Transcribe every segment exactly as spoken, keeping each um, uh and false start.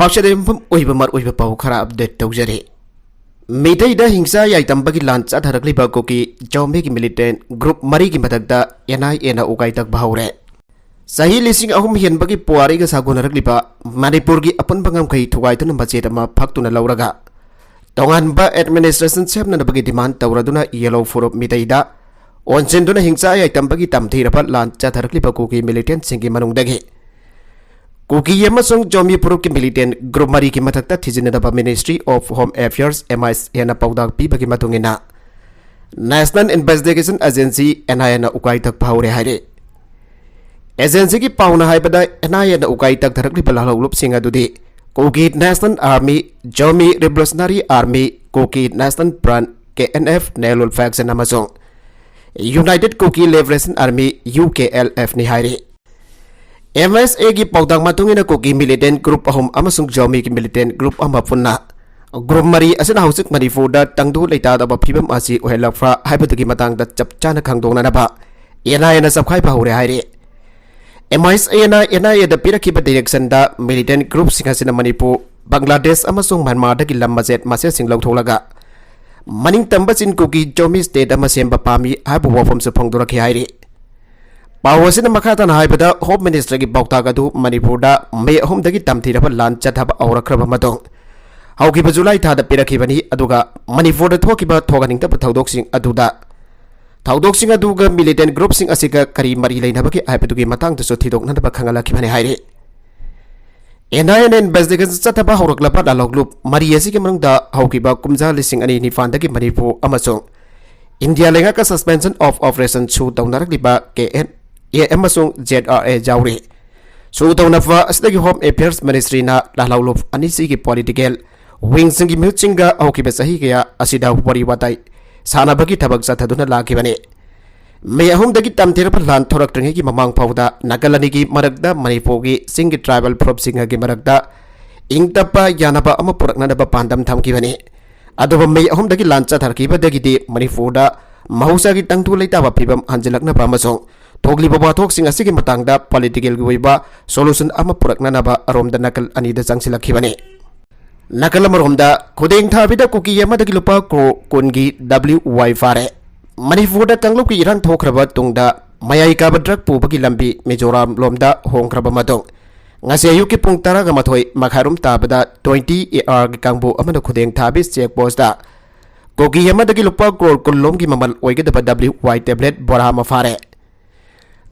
ꯑꯁꯤꯗ ꯌꯨꯝꯐꯝ ꯑꯣꯏꯕ ꯃꯔꯨꯑꯣꯏꯕ ꯄꯥꯎ ꯈꯔ ꯑꯞꯗꯦꯠ ꯇꯧꯖꯔꯤ꯫ ꯃꯤꯇꯩꯗ ꯍꯤꯡꯁꯥ ꯌꯥꯏꯇꯝꯕꯒꯤ ꯂꯥꯟ ꯆꯠꯊꯔꯛꯂꯤꯕ ꯀꯨꯀꯤ ꯖꯣꯃꯤꯒꯤ ꯃꯤꯂꯤꯇꯦꯟ ꯒ꯭ꯔꯨꯞ ꯃꯔꯤꯒꯤ ꯃꯊꯛꯇ ꯑꯦꯟ ꯑꯥꯏ ꯑꯦꯅ ꯎꯀꯥꯏ ꯇꯛꯄ ꯍꯧꯔꯦ꯫ ꯆꯍꯤ ꯂꯤꯁꯤꯡ ꯑꯍꯨꯝ ꯍꯦꯟꯕꯒꯤ ꯄꯨꯋꯥꯔꯤꯒ ꯁꯥꯒꯣꯟꯅꯔꯛꯂꯤꯕ ꯃꯅꯤꯄꯨꯔꯒꯤ ꯑꯄꯨꯟꯕ ꯉꯝꯈꯩ ꯊꯨꯒꯥꯏꯗꯨꯅ ꯃꯆꯦꯠ ꯑꯃ ꯐꯛꯇꯨꯅ ꯂꯧꯔꯒ ꯇꯣꯉꯥꯟꯕ ꯑꯦꯗꯃꯤꯅꯤꯁꯇ꯭ꯔꯦꯁꯟ ꯁꯦꯝꯅꯅꯕꯒꯤ ꯗꯤꯃꯥꯟ ꯇꯧꯔꯗꯨꯅ ꯌꯦꯂꯣ ꯐꯨꯔꯨꯞ ꯃꯤꯇꯩꯗ ꯑꯣꯟꯁꯤꯟꯗꯨꯅ ꯍꯤꯡꯁꯥ ꯌꯥꯏꯇꯝꯕꯒꯤ ꯇꯝꯊꯤꯔꯕ ꯂꯥꯟ ꯆꯠꯊꯔꯛꯂꯤꯕ ꯀꯨꯀꯤ ꯃꯤꯂꯤꯇꯦꯟꯁꯤꯡꯒꯤ ꯃꯅꯨꯡꯗꯒꯤ ꯀꯨꯀꯤ ꯑꯃꯁꯨꯡ ꯖꯣꯃꯤ ꯐꯨꯔꯨꯞꯀꯤ ꯃꯤꯂꯤꯇꯦꯟ ꯒ꯭ꯔꯨꯞ ꯃꯔꯤꯒꯤ ꯃꯊꯛꯇ ꯊꯤꯖꯤꯟꯅꯗꯕ Ministry of Home Affairs, M I S A ꯅ ꯄꯥꯎꯇꯥꯛ ꯄꯤꯕꯒꯤ ꯃꯇꯨꯡ ꯏꯟꯅ, National Investigation Agency, N I A ꯅ ꯎꯀꯥꯏ ꯇꯛꯄ ꯍꯧꯔꯦ ꯍꯥꯏꯔꯤ꯫ ꯑꯦꯖꯦꯟꯁꯤꯒꯤ ꯄꯥꯎꯅ ꯍꯥꯏꯕꯗ, ꯑꯦꯟ ꯑꯥꯏ ꯑꯦꯅ ꯎꯀꯥꯏ ꯇꯛꯊꯔꯛꯂꯤꯕ ꯂꯥꯜꯍꯧꯂꯨꯞꯁꯤꯡ ꯑꯗꯨꯗꯤ Kuki national army, Zomi revolutionary army, Kuki national front, K N F, ꯅꯦꯂꯨꯜ ꯐꯦꯛꯁꯟ ꯑꯃꯁꯨꯡ united Kuki liberation army, U K L F ꯅꯤ ꯍꯥꯏꯔꯤ꯫ ꯑꯦꯝ ꯑꯦꯁ ꯑꯦꯒꯤ ꯄꯥꯎꯇꯥꯛ ꯃꯇꯨꯡ ꯏꯟꯅ, ꯀꯨꯀꯤ ꯃꯤꯂꯤꯇꯦꯟ ꯒ꯭ꯔꯨꯞ ꯑꯍꯨꯝ ꯑꯃꯁꯨꯡ ꯖꯣꯃꯤꯒꯤ ꯃꯤꯂꯤꯇꯦꯟ ꯒ꯭ꯔꯨꯞ ꯑꯃ ꯄꯨꯟꯅ ꯒ꯭ꯔꯨꯞ ꯃꯔꯤ ꯑꯁꯤꯅ ꯍꯧꯖꯤꯛ ꯃꯅꯤꯄꯨꯔꯗ ꯇꯪꯗꯨ ꯂꯩꯇꯥꯗꯕ ꯐꯤꯕꯝ ꯑꯁꯤ ꯑꯣꯏꯍꯜꯂꯛꯄ꯭ꯔꯥ ꯍꯥꯏꯕꯗꯨꯒꯤ ꯃꯇꯥꯡꯗ ꯆꯞ ꯆꯥꯅ ꯈꯪꯗꯣꯛꯅꯅꯕ ꯑꯦꯟ ꯑꯥꯏ ꯑꯦꯅ ꯆꯞꯈꯥꯏꯕ ꯍꯧꯔꯦ ꯍꯥꯏꯔꯤ꯫ ꯑꯦꯝ ꯑꯥꯏ ꯑꯦꯁ ꯑꯦꯅ ꯑꯦꯟ ꯑꯥꯏ ꯑꯦꯗ ꯄꯤꯔꯛꯈꯤꯕ ꯗꯤꯔꯦꯛꯁꯟꯗ ꯃꯤꯂꯤꯇꯦꯟ ꯒ꯭ꯔꯨꯞꯁꯤꯡ ꯑꯁꯤꯅ ꯃꯅꯤꯄꯨꯔ, ꯕꯪꯒ꯭ꯂꯥꯗꯦꯁ ꯑꯃꯁꯨꯡ ꯃ꯭ꯌꯥꯟꯃꯥꯔꯗꯒꯤ ꯂꯝ ꯃꯆꯦꯠ ꯃꯆꯦꯠꯁꯤꯡ ꯂꯧꯊꯣꯛꯂꯒ ꯃꯅꯤꯡ ꯇꯝꯕ ꯆꯤꯟ ꯀꯨꯀꯤ ꯖꯣꯃꯤ ꯁ꯭ꯇꯦꯠ ꯑꯃ ꯁꯦꯝꯕ ꯄꯥꯝꯃꯤ ꯍꯥꯏꯕ ꯋꯥꯐꯝꯁꯨ ꯐꯣꯡꯗꯣꯔꯛꯈꯤ ꯍꯥꯏꯔꯤ꯫ ꯄꯥꯎ ꯑꯁꯤꯅ ꯃꯈꯥ ꯇꯥꯅ ꯍꯥꯏꯕꯗ, ꯍꯣꯝ ꯃꯤꯅꯤꯁꯇꯔꯒꯤ ꯄꯥꯎꯇꯥꯛ ꯑꯗꯨ ꯃꯅꯤꯄꯨꯔꯗ ꯃꯦ ꯑꯍꯨꯝꯗꯒꯤ ꯇꯝꯊꯤꯔꯕ ꯂꯥꯟ ꯆꯠꯊꯕ ꯍꯧꯔꯛꯈ꯭ꯔꯕ ꯃꯇꯨꯡ ꯍꯧꯈꯤꯕ ꯖꯨꯂꯥꯏ ꯊꯥꯗ ꯄꯤꯔꯛꯈꯤꯕꯅꯤ꯫ ꯑꯗꯨꯒ ꯃꯅꯤꯄꯨꯔꯗ ꯊꯣꯛꯈꯤꯕ ꯊꯣꯛꯍꯟꯅꯤꯡꯗꯕ ꯊꯧꯗꯣꯛꯁꯤꯡ ꯑꯗꯨꯗ, ꯊꯧꯗꯣꯛꯁꯤꯡ ꯑꯗꯨꯒ ꯃꯤꯂꯤꯇꯦꯟ ꯒ꯭ꯔꯨꯞꯁꯤꯡ ꯑꯁꯤꯒ ꯀꯔꯤ ꯃꯔꯤ ꯂꯩꯅꯕꯒꯦ ꯍꯥꯏꯕꯗꯨꯒꯤ ꯃꯇꯥꯡꯗꯁꯨ ꯊꯤꯗꯣꯛꯅꯅꯕ ꯈꯪꯍꯜꯂꯛꯈꯤꯕꯅꯤ ꯍꯥꯏꯔꯤ꯫ ꯑꯦꯟ ꯑꯥꯏ ꯑꯦꯅ ꯏꯟꯚꯦꯁꯇꯤꯒꯦꯁꯟ ꯆꯠꯊꯕ ꯍꯧꯔꯛꯂꯕ ꯂꯥꯜꯍꯧꯂꯨꯞ ꯃꯔꯤ ꯑꯁꯤꯒꯤ ꯃꯅꯨꯡꯗ ꯍꯧꯈꯤꯕ ꯀꯨꯝꯖꯥ ꯂꯤꯁꯤꯡ ꯑꯅꯤ ꯅꯤꯄꯥꯟꯗꯒꯤ ꯃꯅꯤꯄꯨꯔ ꯑꯃꯁꯨꯡ ꯏꯟꯗꯤꯌꯥ ꯂꯩꯉꯥꯛꯀ Suspension of Operation ꯁꯨ ꯇꯧꯅꯔꯛꯂꯤꯕ ꯀꯦ ꯑꯦꯟ ꯑꯦ ꯑꯃꯁꯨꯡ ꯖꯦꯗ ꯑꯥꯔ ꯑꯦ ꯌꯥꯎꯔꯤ꯫ ꯁꯨ ꯇꯧꯅꯕ ꯑꯁꯤꯗꯒꯤ ꯍꯣꯝ ꯑꯦꯐꯤꯌꯔꯁ ꯃꯤꯅꯤꯁꯇ꯭ꯔꯤꯅ ꯂꯥꯜꯍꯧꯂꯨꯞ ꯑꯅꯤꯁꯤꯒꯤ ꯄꯣꯂꯤꯇꯤꯀꯦꯜ ꯋꯤꯡꯁꯤꯡꯒꯤ ꯃꯤꯍꯨꯠꯁꯤꯡꯒ ꯍꯧꯈꯤꯕ ꯆꯍꯤ ꯀꯌꯥ ꯑꯁꯤꯗ ꯋꯥꯔꯤ ꯋꯥꯇꯥꯏ ꯁꯥꯟꯅꯕꯒꯤ ꯊꯕꯛ ꯆꯠꯊꯗꯨꯅ ꯂꯥꯛꯈꯤꯕꯅꯤ꯫ ꯃꯦ ꯑꯍꯨꯝꯗꯒꯤ ꯇꯝꯊꯤꯔꯕ ꯂꯥꯟ ꯊꯣꯔꯛꯇ꯭ꯔꯤꯉꯩꯒꯤ ꯃꯃꯥꯡ ꯐꯥꯎꯗ ꯅꯥꯒꯥꯂꯦꯟꯒꯤ ꯃꯔꯛꯇ ꯃꯅꯤꯄꯨꯔꯒꯤ ꯆꯤꯡꯒꯤ ꯇ꯭ꯔꯥꯏꯕꯦꯜ ꯐꯨꯔꯨꯞꯁꯤꯡꯒꯤ ꯃꯔꯛꯇ ꯏꯪ ꯇꯞꯄ ꯌꯥꯅꯕ ꯑꯃ ꯄꯨꯔꯛꯅꯅꯕ ꯄꯥꯟꯗꯝ ꯊꯝꯈꯤꯕꯅꯤ꯫ ꯑꯗꯨꯕꯨ ꯃꯦ ꯑꯍꯨꯝꯗꯒꯤ ꯂꯥꯟ ꯆꯠꯊꯔꯛꯈꯤꯕꯗꯒꯤꯗꯤ ꯃꯅꯤꯄꯨꯔꯗ ꯃꯍꯧꯁꯥꯒꯤ ꯇꯪꯗꯨ ꯂꯩꯇꯥꯕ ꯐꯤꯕꯝ ꯍꯟꯖꯤꯜꯂꯛꯅꯕ ꯑꯃꯁꯨꯡ ꯊꯣꯛꯂꯤꯕ ꯋꯥꯊꯣꯛꯁꯤꯡ ꯑꯁꯤꯒꯤ ꯃꯇꯥꯡꯗ ꯄꯣꯂꯤꯇꯤꯀꯦꯜꯒꯤ ꯑꯣꯏꯕ ꯁꯣꯂꯨꯁꯟ ꯑꯃ ꯄꯨꯔꯛꯅꯅꯕ ꯑꯔꯣꯝꯗ ꯅꯥꯀꯜ ꯑꯅꯤꯗ ꯆꯪꯁꯤꯜꯂꯛꯈꯤꯕꯅꯤ꯫ ꯅꯥꯀꯜ ꯑꯃꯔꯣꯝꯗ, ꯈꯨꯗꯦꯡ ꯊꯥꯕꯤꯗ ꯀꯨꯀꯤ ꯑꯃꯗꯒꯤ ꯂꯨꯄꯥ ꯀ꯭ꯔꯣꯔ ꯀꯨꯟꯒꯤ ꯗꯕ꯭ꯂꯤꯎ ꯋꯥꯏ ꯐꯥꯔꯦ꯫ ꯃꯅꯤꯄꯨꯔꯗ ꯀꯥꯡꯂꯨꯞꯀꯤ ꯏꯔꯥꯡ ꯊꯣꯛꯈ꯭ꯔꯕ ꯇꯨꯡꯗ ꯃꯌꯥꯏ ꯀꯥꯕ ꯗ꯭ꯔꯒ ꯄꯨꯕꯒꯤ ꯂꯝꯕꯤ ꯃꯤꯖꯣꯔꯥꯝ ꯂꯣꯝꯗ ꯍꯣꯡꯈ꯭ꯔꯕ ꯃꯇꯨꯡ, ꯉꯁꯤ ꯑꯌꯨꯛꯀꯤ ꯄꯨꯡ ꯇꯔꯥꯒ ꯃꯥꯊꯣꯏ ꯃꯈꯥꯏꯔꯣꯝ ꯇꯥꯕꯗ ꯇ꯭ꯋꯦꯟꯇꯤ ꯑꯦ ꯑꯥꯔꯒꯤ ꯀꯥꯡꯕꯨ ꯑꯃꯅ ꯈꯨꯗꯦꯡ ꯊꯥꯕꯤ ꯆꯦꯛ ꯄꯣꯁꯇ ꯀꯨꯀꯤ ꯑꯃꯗꯒꯤ ꯂꯨꯄꯥ ꯀ꯭ꯔꯣꯔ ꯀꯨꯟ ꯂꯣꯝꯒꯤ ꯃꯃꯜ ꯑꯣꯏꯒꯗꯕ ꯗꯕ꯭ꯂꯤꯎ ꯋꯥꯏ ꯇꯦꯕ꯭ꯂꯦꯠ ꯕꯣꯔꯥ ꯑꯃ ꯐꯥꯔꯦ꯫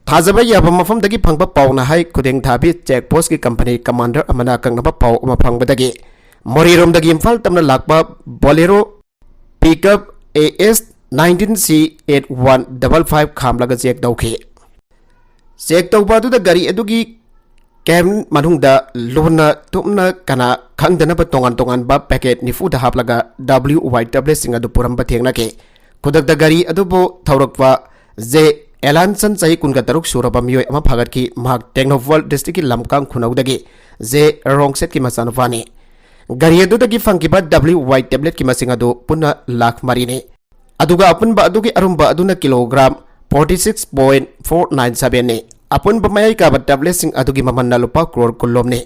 ꯊꯥꯖꯕ ꯌꯥꯕ ꯃꯐꯝꯗꯒꯤ ꯐꯪꯕ ꯄꯥꯎꯅ ꯍꯥꯏ, ꯈꯨꯗꯦꯡ ꯊꯥꯕꯤ ꯆꯦꯛ ꯄꯣꯁꯀꯤ ꯀꯝꯄꯅꯤ ꯀꯃꯥꯟꯗꯔ ꯑꯃꯅ ꯑꯀꯛꯅꯕ ꯄꯥꯎ ꯑꯃ ꯐꯪꯕꯗꯒꯤ ꯃꯣꯔꯦꯔꯣꯝꯗꯒꯤ ꯏꯝꯐꯥꯜ ꯇꯝꯅ ꯂꯥꯛꯄ Bolero pickup A S nineteen C eight one double five ꯈꯥꯝꯂꯒ ꯆꯦꯛ ꯇꯧꯈꯤ꯫ ꯆꯦꯛ ꯇꯧꯕ ꯑꯗꯨꯗ ꯒꯥꯔꯤ ꯑꯗꯨꯒꯤ ꯀꯦꯕꯤꯟ ꯃꯅꯨꯡꯗ ꯂꯨꯅ ꯇꯨꯝꯅ ꯀꯅꯥ ꯈꯪꯗꯅꯕ ꯇꯣꯉꯥꯟ ꯇꯣꯉꯥꯟꯕ ꯄꯦꯀꯦꯠ ꯅꯤꯐꯨꯗ ꯍꯥꯞꯂꯒ ꯗꯕ꯭ꯂꯤꯎ ꯋꯥꯏ ꯇꯦꯕ꯭ꯂꯦꯠꯁꯤꯡ ꯑꯗꯨ ꯄꯨꯔꯝꯕ ꯊꯦꯡꯅꯈꯤ꯫ ꯈꯨꯗꯛꯇ ꯒꯥꯔꯤ ꯑꯗꯨꯕꯨ ꯊꯧꯔꯛꯄ ꯖꯦ ꯑꯦꯂꯥꯟꯁꯟ, ꯆꯍꯤ ꯀꯨꯟꯒ ꯇꯔꯨꯛ ꯁꯨꯔꯕ ꯃꯤꯑꯣꯏ ꯑꯃ ꯐꯥꯒꯠꯈꯤ꯫ ꯃꯍꯥꯛ ꯇꯦꯡꯅꯧꯄꯜ ꯗꯤꯁꯇ꯭ꯔꯤꯛꯀꯤ ꯂꯝꯀꯥꯡ ꯈꯨꯅꯧꯗꯒꯤ ꯖꯦ ꯔꯣꯡꯁꯦꯠꯀꯤ ꯃꯆꯥꯅꯨꯄꯥꯅꯤ꯫ ꯒꯥꯔꯤ ꯑꯗꯨꯗꯒꯤ ꯐꯪꯈꯤꯕ ꯗꯕ꯭ꯂꯤꯎ ꯋꯥꯏ ꯇꯦꯕ꯭ꯂꯦꯠꯀꯤ ꯃꯁꯤꯡ ꯑꯗꯨ ꯄꯨꯟꯅ ꯂꯥꯈ ꯃꯔꯤꯅꯤ꯫ ꯑꯗꯨꯒ ꯑꯄꯨꯟꯕ ꯑꯗꯨꯒꯤ ꯑꯔꯨꯝꯕ ꯑꯗꯨꯅ kilogram forty six point four nine ꯁꯚꯦꯟꯅꯤ꯫ ꯑꯄꯨꯟꯕ ꯃꯌꯥꯏ ꯀꯥꯕ ꯇꯦꯕ꯭ꯂꯦꯠꯁꯤꯡ ꯑꯗꯨꯒꯤ ꯃꯃꯜꯅ ꯂꯨꯄꯥ ꯀ꯭ꯔꯣꯔ ꯀꯨꯟ ꯂꯣꯝꯅꯤ꯫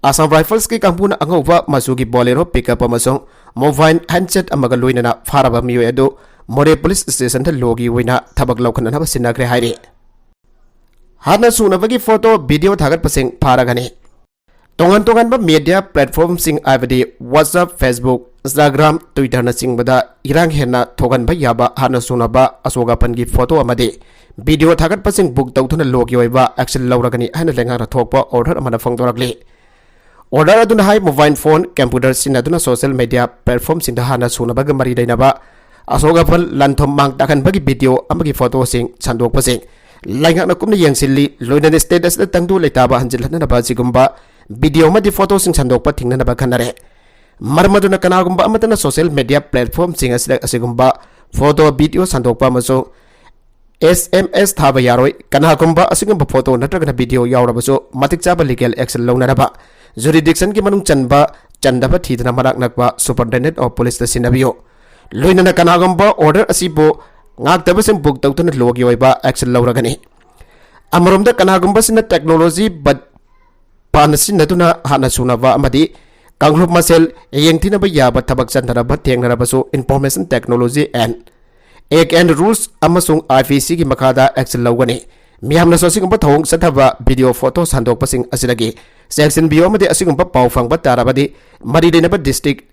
ꯑꯁꯥꯝ ꯔꯥꯏꯐꯜꯁꯀꯤ ꯀꯥꯡꯕꯨꯅ ꯑꯉꯧꯕ ꯃꯆꯨꯒꯤ ꯕꯣꯂꯦꯔꯣ ꯄꯤꯛꯑꯞ ꯑꯃꯁꯨꯡ ꯃꯣꯕꯥꯏꯜ ꯍꯦꯟꯗꯁꯦꯠ ꯑꯃꯒ ꯂꯣꯏꯅꯅ ꯐꯥꯔꯕ ꯃꯤꯑꯣꯏ ꯑꯗꯨ ꯃꯣꯔꯦ ꯄꯨꯂꯤꯁ ꯁ꯭ꯇꯦꯁꯟꯗ ꯂꯣꯒꯤ ꯑꯣꯏꯅ ꯊꯕꯛ ꯂꯧꯈꯠꯅꯅꯕ ꯁꯤꯟꯅꯈ꯭ꯔꯦ ꯍꯥꯏꯔꯤ꯫ ꯍꯥꯠꯅ ꯁꯨꯅꯕꯒꯤ ꯐꯣꯇꯣ, ꯚꯤꯗꯤꯑꯣ ꯊꯥꯒꯠꯄꯁꯤꯡ ꯐꯥꯔꯒꯅꯤ꯫ ꯇꯣꯉꯥꯟ ꯇꯣꯉꯥꯟꯕ ꯃꯦꯗꯤꯌꯥ ꯄ꯭ꯂꯦꯠꯐꯣꯔꯝꯁꯤꯡ, ꯍꯥꯏꯕꯗꯤ WhatsApp, Facebook, Instagram, Twitter-ꯅꯆꯤꯡꯕꯗ ꯏꯔꯥꯡ ꯍꯦꯟꯅ ꯊꯣꯛꯍꯟꯕ ꯌꯥꯕ ꯍꯥꯠꯅ ꯁꯨꯅꯕ ꯑꯁꯣꯛ ꯑꯄꯟꯒꯤ ꯐꯣꯇꯣ ꯑꯃꯗꯤ ꯚꯤꯗꯤꯑꯣ ꯊꯥꯒꯠꯄꯁꯤꯡ ꯕꯨꯛ ꯇꯧꯗꯨꯅ ꯂꯣꯒꯤ ꯑꯣꯏꯕ ꯑꯦꯛꯁꯟ ꯂꯧꯔꯒꯅꯤ ꯍꯥꯏꯅ ꯂꯩꯉꯥꯛꯅ ꯊꯣꯛꯄ ꯑꯣꯔꯗꯔ ꯑꯃꯅ ꯐꯣꯡꯗꯣꯔꯛꯂꯤ꯫ ꯑꯣꯔꯗꯔ ꯑꯗꯨꯅ ꯍꯥꯏ, ꯃꯣꯕꯥꯏꯜ ꯐꯣꯟ, ꯀꯝꯄ꯭ꯌꯨꯇꯔ ꯁꯤꯖꯤꯟꯅꯗꯨꯅ ꯁꯣꯁꯤꯌꯦꯜ ꯃꯦꯗꯤꯌꯥ ꯄ꯭ꯂꯦꯠꯐꯣꯔꯝꯁꯤꯡꯗ ꯍꯥꯟꯅ ꯁꯨꯅꯕꯒ ꯃꯔꯤ ꯂꯩꯅꯕ ꯑꯁꯣꯛ ꯑꯄꯟ, ꯂꯟ ꯊꯨꯝ ꯃꯥꯡ ꯇꯥꯛꯍꯟꯕꯒꯤ ꯚꯤꯗꯤꯑꯣ ꯑꯃꯒꯤ ꯐꯣꯇꯣꯁꯤꯡ ꯁꯟꯗꯣꯛꯄꯁꯤꯡ ꯂꯩꯉꯥꯛꯅ ꯀꯨꯞꯅ ꯌꯦꯡꯁꯤꯜꯂꯤ꯫ ꯂꯣꯏꯅꯅ ꯁ꯭ꯇꯦꯠ ꯑꯁꯤꯗ ꯇꯪꯗꯨ ꯂꯩꯇꯥꯕ ꯍꯟꯖꯤꯜꯍꯟꯅꯅꯕ ꯑꯁꯤꯒꯨꯝꯕ ꯚꯤꯗꯤꯑꯣ ꯑꯃꯗꯤ ꯐꯣꯇꯣꯁꯤꯡ ꯁꯟꯗꯣꯛꯄ ꯊꯤꯡꯅꯅꯕ ꯈꯟꯅꯔꯦ꯫ ꯃꯔꯝ ꯑꯗꯨꯅ ꯀꯅꯥꯒꯨꯝꯕ ꯑꯃꯠꯇꯅ ꯁꯣꯁꯤꯌꯦꯜ ꯃꯦꯗꯤꯌꯥ ꯄ꯭ꯂꯦꯠꯐꯣꯔꯝꯁꯤꯡ ꯑꯁꯤꯗ ꯑꯁꯤꯒꯨꯝꯕ ꯐꯣꯇꯣ, ꯚꯤꯗꯤꯑꯣ ꯁꯟꯗꯣꯛꯄ ꯑꯃꯁꯨꯡ ꯑꯦꯁ ꯑꯦꯝ ꯑꯦꯁ ꯊꯥꯕ ꯌꯥꯔꯣꯏ꯫ ꯀꯅꯥꯒꯨꯝꯕ ꯑꯁꯤꯒꯨꯝꯕ ꯐꯣꯇꯣ ꯅꯠꯇ꯭ꯔꯒꯅ ꯚꯤꯗꯤꯑꯣ ꯌꯥꯎꯔꯕꯁꯨ ꯃꯇꯤꯛ ꯆꯥꯕ ꯂꯤꯒꯦꯜ ꯑꯦꯛꯁꯟ ꯂꯧꯅꯅꯕ ꯖꯨꯔꯤꯗꯤꯛꯁꯟꯒꯤ ꯃꯅꯨꯡ ꯆꯟꯕ ꯆꯟꯗꯕ ꯊꯤꯗꯅ ꯃꯅꯥꯛ ꯅꯛꯄ ꯁꯨꯄꯔꯤꯟꯇꯦꯟꯗꯦꯟꯠ ꯑꯣꯐ ꯄꯨꯂꯤꯁꯇ ꯁꯤꯟꯅꯕꯤꯌꯨ꯫ ꯂꯣꯏꯅꯅ ꯀꯅꯥꯒꯨꯝꯕ ꯑꯣꯔꯗꯔ ꯑꯁꯤꯕꯨ ꯉꯥꯛꯇꯕꯁꯤꯡ ꯕꯨꯛ ꯇꯧꯗꯨꯅ ꯂꯣꯒꯤ ꯑꯣꯏꯕ ꯑꯦꯛꯁꯟ ꯂꯧꯔꯒꯅꯤ꯫ ꯑꯃꯔꯣꯝꯗ, ꯀꯅꯥꯒꯨꯝꯕꯁꯤꯅ technology ꯕꯠ ꯄꯥꯟꯅ ꯁꯤꯖꯤꯟꯅꯗꯨꯅ ꯍꯥꯟꯅ ꯁꯨꯅꯕ ꯑꯃꯗꯤ ꯀꯥꯡꯂꯨꯞ ꯃꯁꯦꯜ ꯌꯦꯡꯊꯤꯅꯕ ꯌꯥꯕ ꯊꯕꯛ ꯆꯠꯊꯅꯕ ꯊꯦꯡꯅꯔꯕꯁꯨ, Information Technology and Act and Rules ꯑꯃꯁꯨꯡ I P Cꯒꯤ ꯃꯈꯥꯗ action ꯂꯧꯒꯅꯤ꯫ ꯃꯤꯌꯥꯝꯅꯁꯨ ꯑꯁꯤꯒꯨꯝꯕ ꯊꯧꯑꯣꯡ ꯆꯠꯊꯕ video, photo ꯁꯟꯗꯣꯛꯄꯁꯤꯡ ꯑꯁꯤꯗꯒꯤ ꯆꯦꯛꯁꯤꯟꯕꯤꯌꯨ ꯑꯃꯗꯤ ꯑꯁꯤꯒꯨꯝꯕ ꯄꯥꯎ ꯐꯪꯕ ꯇꯥꯔꯕꯗꯤ ꯃꯔꯤ ꯂꯩꯅꯕ district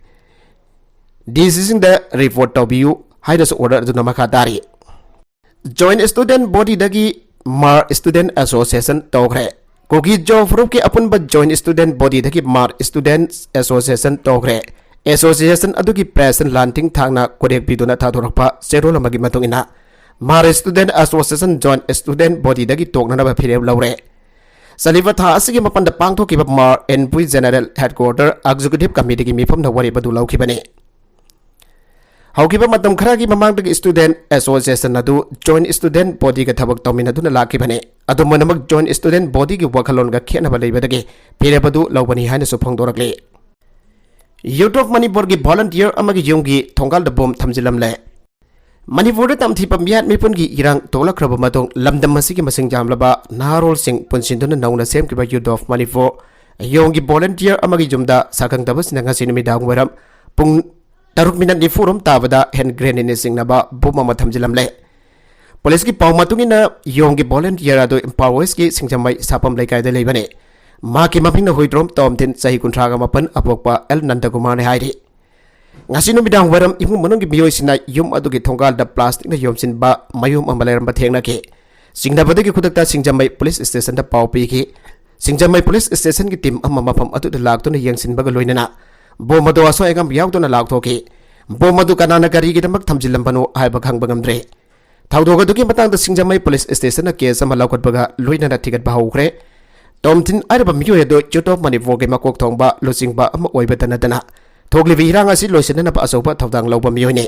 D Cꯁꯤꯡꯗ report ꯇꯧꯕꯤꯌꯨ ꯍꯥꯏꯅꯁꯨ order ꯑꯗꯨꯅ ꯃꯈꯥ ꯇꯥꯔꯤ꯫ Joint Student Bodyꯗꯒꯤ ꯃꯥꯔ Student Association ꯇꯧꯈ꯭ꯔꯦ꯫ ꯀꯨꯀꯤ ꯖꯣ ꯐꯨꯔꯨꯞꯀꯤ ꯑꯄꯨꯟꯕ Joint Student Bodyꯗꯒꯤ ꯃꯥꯔ Student Association ꯇꯧꯈ꯭ꯔꯦ꯫ Association ꯑꯗꯨꯒꯤ president ꯂꯥꯟꯊꯤꯡ ꯊꯥꯡꯅ ꯀꯣꯔꯦꯛ ꯄꯤꯗꯨꯅ ꯊꯥꯗꯣꯔꯛꯄ ꯆꯦꯔꯣꯜ ꯑꯃꯒꯤ ꯃꯇꯨꯡ ꯏꯟꯅ, ꯃꯥꯔ Student Association Joint Student Bodyꯗꯒꯤ ꯇꯣꯛꯅꯅꯕ ꯐꯤꯔꯦꯞ ꯂꯧꯔꯦ꯫ ꯆꯠꯂꯤꯕ ꯊꯥ ꯑꯁꯤꯒꯤ ꯃꯥꯄꯟꯗ ꯄꯥꯡꯊꯣꯛꯈꯤꯕ ꯃꯥꯔ ꯑꯦꯟꯄꯨꯏ General Headquarter Executive Committeeꯒꯤ ꯃꯤꯐꯝꯅ ꯋꯥꯔꯦꯞ ꯑꯗꯨ ꯂꯧꯈꯤꯕꯅꯤ꯫ ꯍꯧꯈꯤꯕ ꯃꯇꯝ ꯈꯔꯒꯤ ꯃꯃꯥꯡꯗꯒꯤ Student Association ꯑꯗꯨ Joint Student Bodyꯒ ꯊꯕꯛ ꯇꯧꯃꯤꯟꯅꯗꯨꯅ ꯂꯥꯛꯈꯤꯕꯅꯤ꯫ ꯑꯗꯨꯝ ꯑꯣꯏꯅꯃꯛ, Joint Student Bodyꯒꯤ ꯋꯥꯈꯜꯂꯣꯟꯒ ꯈꯦꯠꯅꯕ ꯂꯩꯕꯗꯒꯤ ꯐꯤꯔꯦꯞ ꯑꯗꯨ ꯂꯧꯕꯅꯤ ꯍꯥꯏꯅꯁꯨ ꯐꯣꯡꯗꯣꯔꯛꯂꯤ꯫ Youth of Monipureꯒꯤ volunteer ꯑꯃꯒꯤ ꯌꯨꯝꯒꯤ ꯊꯣꯡꯒꯥꯜꯗ ꯕꯣꯝ ꯊꯝꯖꯤꯜꯂꯝꯂꯦ꯫ ꯃꯅꯤꯄꯨꯔꯗ ꯇꯝꯊꯤꯕ ꯃꯤꯍꯥꯠ ꯃꯤꯄꯨꯟꯒꯤ ꯏꯔꯥꯡ ꯊꯣꯛꯂꯛꯈ꯭ꯔꯕ ꯃꯇꯨꯡ, ꯂꯝꯗꯝ ꯑꯁꯤꯒꯤ ꯃꯁꯤꯡ ꯌꯥꯝꯂꯕ ꯅꯍꯥꯔꯣꯜꯁꯤꯡ ꯄꯨꯟꯁꯤꯟꯗꯨꯅ ꯅꯧꯅ ꯁꯦꯝꯈꯤꯕ Youth of Manipur ꯌꯣꯡꯒꯤ volunteer ꯑꯃꯒꯤ ꯌꯨꯝꯗ ꯁꯥꯈꯪꯗꯕꯁꯤꯡꯅ ꯉꯁꯤ ꯅꯨꯃꯤꯗꯥꯡ ꯋꯥꯏꯔꯝ ꯄꯨꯡ ꯇꯔꯨꯛ ꯃꯤꯅꯠ ꯅꯤꯐꯨ ꯔꯣꯝ ꯇꯥꯕꯗ hand grenadeꯅ ꯆꯤꯡꯅꯕ ꯕꯣꯝ ꯑꯃ ꯊꯝꯖꯤꯜꯂꯝꯂꯦ꯫ ꯄꯨꯂꯤꯁꯀꯤ ꯄꯥꯎ ꯃꯇꯨꯡ ꯏꯟꯅ, ꯌꯣꯡꯒꯤ volunteer ꯑꯗꯨ ꯏꯝꯐꯥꯜ ꯋꯦꯁꯀꯤ ꯁꯤꯡꯖꯃꯩ ꯁꯥꯄꯝ ꯂꯩꯀꯥꯏꯗ ꯂꯩꯕꯅꯤ꯫ ꯃꯍꯥꯛꯀꯤ ꯃꯃꯤꯡꯅ ꯍꯨꯏꯗ꯭ꯔꯣꯝ ꯇꯣꯝꯊꯤꯟ, ꯆꯍꯤ ꯀꯨꯟꯊ꯭ꯔꯥꯒ ꯃꯥꯄꯟ, ꯑꯄꯣꯛꯄ ꯑꯦꯜ ꯅꯟꯗꯀꯨꯃꯥꯔꯅꯤ ꯍꯥꯏꯔꯤ꯫ ꯉꯁꯤ ꯅꯨꯃꯤꯗꯥꯡ ꯋꯥꯏꯔꯝ ꯏꯃꯨꯡ ꯃꯅꯨꯡꯒꯤ ꯃꯤꯑꯣꯏꯁꯤꯡꯅ ꯌꯨꯝ ꯑꯗꯨꯒꯤ ꯊꯣꯡꯒꯥꯜꯗ plasticꯅ ꯌꯣꯝꯁꯤꯟꯕ ꯃꯌꯣꯝ ꯑꯃ ꯂꯩꯔꯝꯕ ꯊꯦꯡꯅꯈꯤ꯫ ꯆꯤꯡꯅꯕꯗꯒꯤ ꯈꯨꯗꯛꯇ ꯁꯤꯡꯖꯃꯩ ꯄꯨꯂꯤꯁ ꯁ꯭ꯇꯦꯁꯟꯗ ꯄꯥꯎ ꯄꯤꯈꯤ꯫ ꯁꯤꯡꯖꯃꯩ ꯄꯨꯂꯤꯁ ꯁ꯭ꯇꯦꯁꯟꯒꯤ ꯇꯤꯝ ꯑꯃ ꯃꯐꯝ ꯑꯗꯨꯗ ꯂꯥꯛꯇꯨꯅ ꯌꯦꯡꯁꯤꯟꯕꯒ ꯂꯣꯏꯅꯅ ꯕꯣꯝ ꯑꯗꯨ ꯑꯁꯣꯏ ꯑꯉꯥꯝ ꯌꯥꯎꯗꯅ ꯂꯥꯎꯊꯣꯛꯈꯤ꯫ ꯕꯣꯝ ꯑꯗꯨ ꯀꯅꯥꯅ ꯀꯔꯤꯒꯤꯗꯃꯛ ꯊꯝꯖꯤꯜꯂꯝꯕꯅꯣ ꯍꯥꯏꯕ ꯈꯪꯕ ꯉꯝꯗ꯭ꯔꯦ꯫ ꯊꯧꯗꯣꯛ ꯑꯗꯨꯒꯤ ꯃꯇꯥꯡꯗ ꯁꯤꯡꯖꯃꯩ ꯄꯨꯂꯤꯁ ꯁ꯭ꯇꯦꯁꯟꯅ case ꯑꯃ ꯂꯧꯈꯠꯄꯒ ꯂꯣꯏꯅꯅ ꯊꯤꯒꯠꯄ ꯍꯧꯈ꯭ꯔꯦ꯫ ꯇꯣꯝꯊꯤꯟ ꯍꯥꯏꯔꯤꯕ ꯃꯤꯑꯣꯏ ꯑꯗꯨ Youth of Manipurꯒꯤ ꯃꯀꯣꯛ ꯊꯣꯡꯕ ꯂꯨꯆꯤꯡꯕ ꯑꯃ ꯑꯣꯏꯕꯇ ꯅꯠꯇꯅ, ꯊꯣꯛꯂꯤꯕ ꯏꯔꯥꯡ ꯑꯁꯤ ꯂꯣꯏꯁꯤꯟꯅꯅꯕ ꯑꯆꯧꯕ ꯊꯧꯗꯥꯡ ꯂꯧꯕ ꯃꯤꯑꯣꯏꯅꯤ꯫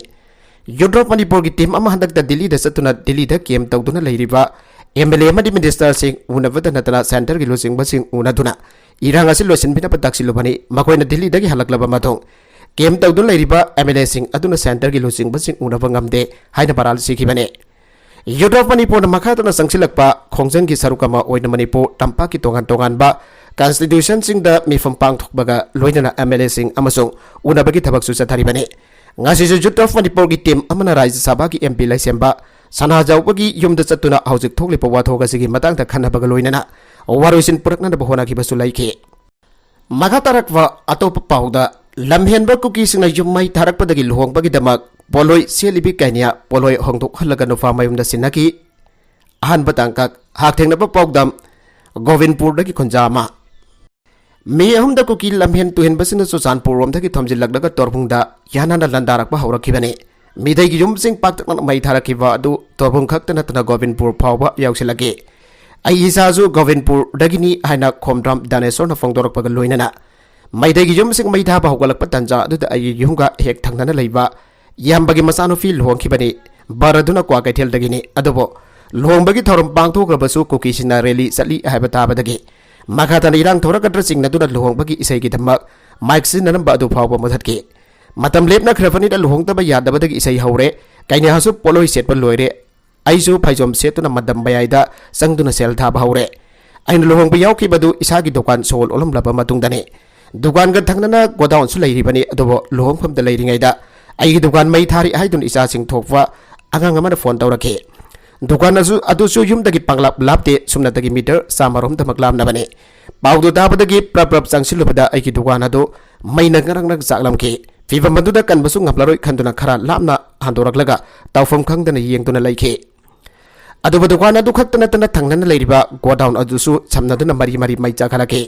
Youth of Manipurꯒꯤ ꯇꯤꯝ ꯑꯃ ꯍꯟꯗꯛꯇ ꯗꯤꯜꯂꯤꯗ ꯆꯠꯇꯨꯅ ꯗꯤꯜꯂꯤꯗ camp ꯇꯧꯗꯨꯅ ꯂꯩꯔꯤꯕ M L A ꯑꯃꯗꯤ ministerꯁꯤꯡ ꯎꯅꯕꯇ ꯅꯠꯇꯅ centreꯒꯤ ꯂꯨꯆꯤꯡꯕꯁꯤꯡ ꯎꯅꯗꯨꯅ ꯏꯔꯥꯡ ꯑꯁꯤ ꯂꯣꯏꯁꯤꯟꯕꯤꯅꯕ ꯇꯛꯁꯤꯜꯂꯨꯕꯅꯤ꯫ ꯃꯈꯣꯏꯅ ꯗꯤꯜꯂꯤꯗꯒꯤ ꯍꯜꯂꯛꯂꯕ ꯃꯇꯨꯡ, camp ꯇꯧꯗꯨꯅ ꯂꯩꯔꯤꯕ M L Aꯁꯤꯡ ꯑꯗꯨꯅ centreꯒꯤ ꯂꯨꯆꯤꯡꯕꯁꯤꯡ ꯎꯅꯕ ꯉꯝꯗꯦ ꯍꯥꯏꯅ ꯃꯔꯥꯜ ꯁꯤꯈꯤꯕꯅꯤ꯫ Youth of Manipurꯅ ꯃꯈꯥ ꯇꯥꯅ ꯆꯪꯁꯤꯜꯂꯛꯄ ꯈꯣꯡꯖꯪꯒꯤ ꯁꯔꯨꯛ ꯑꯃ ꯑꯣꯏꯅ ꯃꯅꯤꯄꯨꯔ ꯇꯝꯄꯥꯛꯀꯤ ꯇꯣꯉꯥꯟ ꯇꯣꯉꯥꯟꯕ constitutionꯁꯤꯡꯗ ꯃꯤꯐꯝ ꯄꯥꯡꯊꯣꯛꯄꯒ ꯂꯣꯏꯅꯅ MLAꯁꯤꯡ ꯑꯃꯁꯨꯡ ꯎꯅꯕꯒꯤ ꯊꯕꯛꯁꯨ ꯆꯠꯊꯔꯤꯕꯅꯤ꯫ ꯉꯁꯤꯁꯨ Youth of Manipurꯒꯤ team ꯑꯃꯅ ꯔꯥꯖ꯭ꯌ ꯁꯚꯥꯒꯤ MP ꯂꯩꯁꯦꯝꯕ ꯁꯅꯥꯖꯥꯎꯕꯒꯤ ꯌꯨꯝꯗ ꯆꯠꯇꯨꯅ ꯍꯧꯖꯤꯛ ꯊꯣꯛꯂꯤꯕ ꯋꯥꯊꯣꯛ ꯑꯁꯤꯒꯤ ꯃꯇꯥꯡꯗ ꯈꯟꯅꯕꯒ ꯂꯣꯏꯅꯅ ꯋꯥꯔꯣꯏꯁꯤꯟ ꯄꯨꯔꯛꯅꯅꯕ ꯍꯣꯠꯅꯈꯤꯕꯁꯨ ꯂꯩꯈꯤ꯫ ꯃꯈꯥ ꯇꯥꯔꯛꯄ ꯑꯇꯣꯞꯄ ꯄꯥꯎꯗ, ꯂꯝꯍꯦꯟꯕ ꯀꯨꯀꯤꯁꯤꯡꯅ ꯌꯨꯝ ꯃꯩ ꯊꯥꯔꯛꯄꯗꯒꯤ ꯂꯨꯍꯣꯡꯕꯒꯤꯗꯃꯛ ꯄꯣꯠꯂꯣꯏ ꯁꯦꯠꯂꯤꯕꯤ ꯀꯩꯅ꯭ꯌꯥ ꯄꯣꯠꯂꯣꯏ ꯍꯣꯡꯗꯣꯛꯍꯜꯂꯒ ꯅꯨꯄꯥ ꯃꯌꯨꯝꯗ ꯁꯤꯟꯅꯈꯤ꯫ ꯑꯍꯥꯟꯕ ꯇꯥꯡꯀꯛ ꯍꯛꯊꯦꯡꯅꯕ ꯄꯥꯎꯗꯝ, ꯒꯣꯕꯤꯟꯄꯨꯔꯗꯒꯤ ꯈꯨꯟꯖꯥ ꯑꯃ꯫ ꯃꯤ ꯑꯍꯨꯝꯗ ꯀꯨꯀꯤ ꯂꯝꯍꯦꯟ ꯇꯨꯍꯦꯟꯕꯁꯤꯡꯅ ꯆꯨꯔꯆꯥꯟꯄꯨꯔ ꯔꯣꯝꯗꯒꯤ ꯊꯣꯝꯖꯤꯜꯂꯛꯂꯒ ꯇꯣꯔꯕꯨꯡꯗ ꯌꯥꯅꯅ ꯂꯥꯟꯗꯥꯔꯛꯄ ꯍꯧꯔꯛꯈꯤꯕꯅꯤ꯫ ꯃꯤꯇꯩꯒꯤ ꯌꯨꯝꯁꯤꯡ ꯄꯥꯛꯇꯛꯅꯅ ꯃꯩ ꯊꯥꯔꯛꯈꯤꯕ ꯑꯗꯨ ꯇꯣꯔꯕꯨꯡ ꯈꯛꯇ ꯅꯠꯇꯅ ꯒꯣꯕꯤꯟꯄꯨꯔ ꯐꯥꯎꯕ ꯌꯧꯁꯤꯜꯂꯛꯈꯤ꯫ "ꯑꯩ ꯏꯁꯥꯁꯨ ꯒꯣꯕꯤꯟꯄꯨꯔꯗꯒꯤꯅꯤ" ꯍꯥꯏꯅ ꯈꯣꯝꯗ꯭ꯔꯥꯝ ꯗꯥꯅꯦꯁꯣꯔꯅ ꯐꯣꯡꯗꯣꯔꯛꯄꯒ ꯂꯣꯏꯅꯅ ꯃꯩꯇꯩꯒꯤ ꯌꯨꯝꯁꯤꯡ ꯃꯩ ꯊꯥꯕ ꯍꯧꯒꯠꯂꯛꯄ ꯇꯥꯟꯖꯥ ꯑꯗꯨꯗ ꯑꯩꯒꯤ ꯌꯨꯝꯒ ꯍꯦꯛ ꯊꯪꯅꯅ ꯂꯩꯕ ꯏꯌꯥꯝꯕꯒꯤ ꯃꯆꯥꯅꯨꯄꯤ ꯂꯨꯍꯣꯡꯈꯤꯕꯅꯤ꯫ ꯕꯥꯔ ꯑꯗꯨꯅ ꯀ꯭ꯋꯥꯀꯩꯊꯦꯜꯗꯒꯤꯅꯤ꯫ ꯑꯗꯨꯕꯨ ꯂꯨꯍꯣꯡꯕꯒꯤ ꯊꯧꯔꯝ ꯄꯥꯡꯊꯣꯛꯈ꯭ꯔꯕꯁꯨ ꯀꯨꯀꯤꯁꯤꯡꯅ rally ꯆꯠꯂꯤ ꯍꯥꯏꯕ ꯇꯥꯕꯗꯒꯤ ꯃꯈꯥ ꯇꯥꯅ ꯏꯔꯥꯡ ꯊꯣꯔꯛꯀꯗ꯭ꯔꯥ ꯆꯤꯡꯅꯗꯨꯅ ꯂꯨꯍꯣꯡꯕꯒꯤ ꯏꯁꯩꯒꯤꯗꯃꯛ mic ꯁꯤꯖꯤꯟꯅꯔꯝꯕ ꯑꯗꯨ ꯐꯥꯎꯕ ꯃꯨꯊꯠꯈꯤ꯫ ꯃꯇꯝ ꯂꯦꯞꯅꯈ꯭ꯔꯕꯅꯤꯅ ꯂꯨꯍꯣꯡꯗꯕ ꯌꯥꯗꯕꯗꯒꯤ ꯏꯁꯩ ꯍꯧꯔꯦ꯫ ꯀꯩꯅ꯭ꯌꯥꯁꯨ ꯄꯣꯠꯂꯣꯏ ꯁꯦꯠꯄ ꯂꯣꯏꯔꯦ꯫ ꯑꯩꯁꯨ ꯐꯩꯖꯣꯝ ꯁꯦꯠꯇꯨꯅ ꯃꯇꯝ ꯃꯌꯥꯏꯗ ꯆꯪꯗꯨꯅ ꯁꯦꯜ ꯊꯥꯕ ꯍꯧꯔꯦ꯫ ꯑꯩꯅ ꯂꯨꯍꯣꯡꯕ ꯌꯥꯎꯈꯤꯕꯗꯨ ꯏꯁꯥꯒꯤ ꯗꯨꯀꯥꯟ ꯁꯣ ꯂꯣꯜꯂꯝꯂꯕ ꯃꯇꯨꯡꯗꯅꯤ꯫ ꯗꯨꯀꯥꯟꯒ ꯊꯪꯅꯅ ꯒꯣꯗꯥꯎꯟꯁꯨ ꯂꯩꯔꯤꯕꯅꯤ꯫ ꯑꯗꯨꯕꯨ ꯂꯨꯍꯣꯡꯐꯝꯗ ꯂꯩꯔꯤꯉꯩꯗ ꯑꯩꯒꯤ ꯗꯨꯀꯥꯟ ꯃꯩ ꯊꯥꯔꯤ ꯍꯥꯏꯗꯨꯅ ꯏꯆꯥꯁꯤꯡ ꯊꯣꯛꯄ ꯑꯉꯥꯡ ꯑꯃꯅ ꯐꯣꯟ ꯇꯧꯔꯛꯈꯤ꯫ ꯗꯨꯀꯥꯟ ꯑꯗꯨ, ꯑꯗꯨꯁꯨ ꯌꯨꯝꯗꯒꯤ ꯄꯥꯡꯂꯥꯞ ꯂꯥꯞꯇꯦ, ꯁꯨꯞꯅꯇꯒꯤ ꯃꯤꯇꯔ ꯆꯥꯝꯃꯔꯣꯝꯗꯃꯛ ꯂꯥꯞꯅꯕꯅꯤ꯫ ꯄꯥꯎꯗꯨ ꯇꯥꯕꯗꯒꯤ ꯄ꯭ꯔꯞ ꯄ꯭ꯔꯞ ꯆꯪꯁꯤꯜꯂꯨꯕꯗ ꯑꯩꯒꯤ ꯗꯨꯀꯥꯟ ꯑꯗꯨ ꯃꯩꯅ ꯉꯔꯪ ꯉꯔꯪ ꯆꯥꯛꯂꯝꯈꯤ꯫ ꯐꯤꯚꯝ ꯑꯗꯨꯗ ꯀꯟꯕꯁꯨ ꯉꯝꯂꯔꯣꯏ ꯈꯟꯗꯨꯅ ꯈꯔ ꯂꯥꯞꯅ ꯍꯟꯗꯣꯔꯛꯂꯒ ꯇꯧꯐꯝ ꯈꯪꯗꯅ ꯌꯦꯡꯗꯨꯅ ꯂꯩꯈꯤ꯫ ꯑꯗꯨꯕꯨ ꯗꯨꯀꯥꯟ ꯑꯗꯨ ꯈꯛꯇ ꯅꯠꯇꯅ ꯊꯪꯅꯅ ꯂꯩꯔꯤꯕ ꯒꯣꯗꯥꯎꯟ ꯑꯗꯨꯁꯨ ꯁꯝꯅꯗꯨꯅ ꯃꯔꯤ ꯃꯔꯤ ꯃꯩ ꯆꯥꯛꯍꯜꯂꯛꯈꯤ꯫